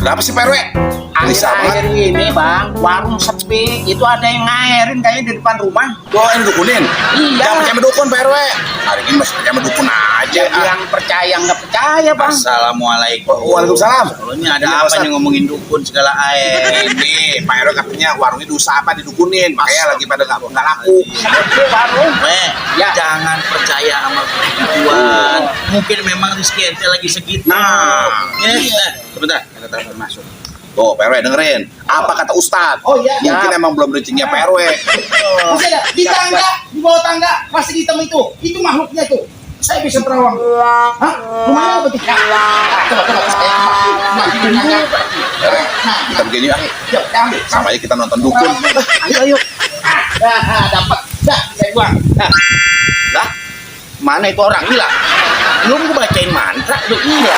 Kenapa sih Pak RW? Akhir-akhir ini bang, warung sepi. Itu ada yang ngairin kayaknya di depan rumah. Oh, ini dukunin? Iya. Jangan percaya dukun Pak RW. Hari ini masih percaya dukun aja. Yang percaya nggak percaya bang. Assalamualaikum. Waalaikumsalam. Kalau ini ada apa nih ngomongin dukun segala air? Ini Pak RW katanya warungnya dosa apa didukunin. Makanya lagi pada nggak laku. Sepi warung. Ya. Jangan percaya sama begituan. Mungkin memang rezeki ente lagi segitu. Sebentar, ada telepon masuk. Tuh, Pak RW dengerin. Apa kata Ustadz? Oh, iya. Mungkin emang belum rezekinya Pak RW. Masih ada di tangga, di bawah tangga masih hitam itu makhluknya tuh. Saya bisa terawang. Hah? Rumahnya apa tuh? Kita begini ya. Yuk, ambil. Sama aja kita nonton dukun. Ayo. Dapat. Dah, saya buang. Lah, mana itu orang bilang? Belum gue bacain mantra. Iya.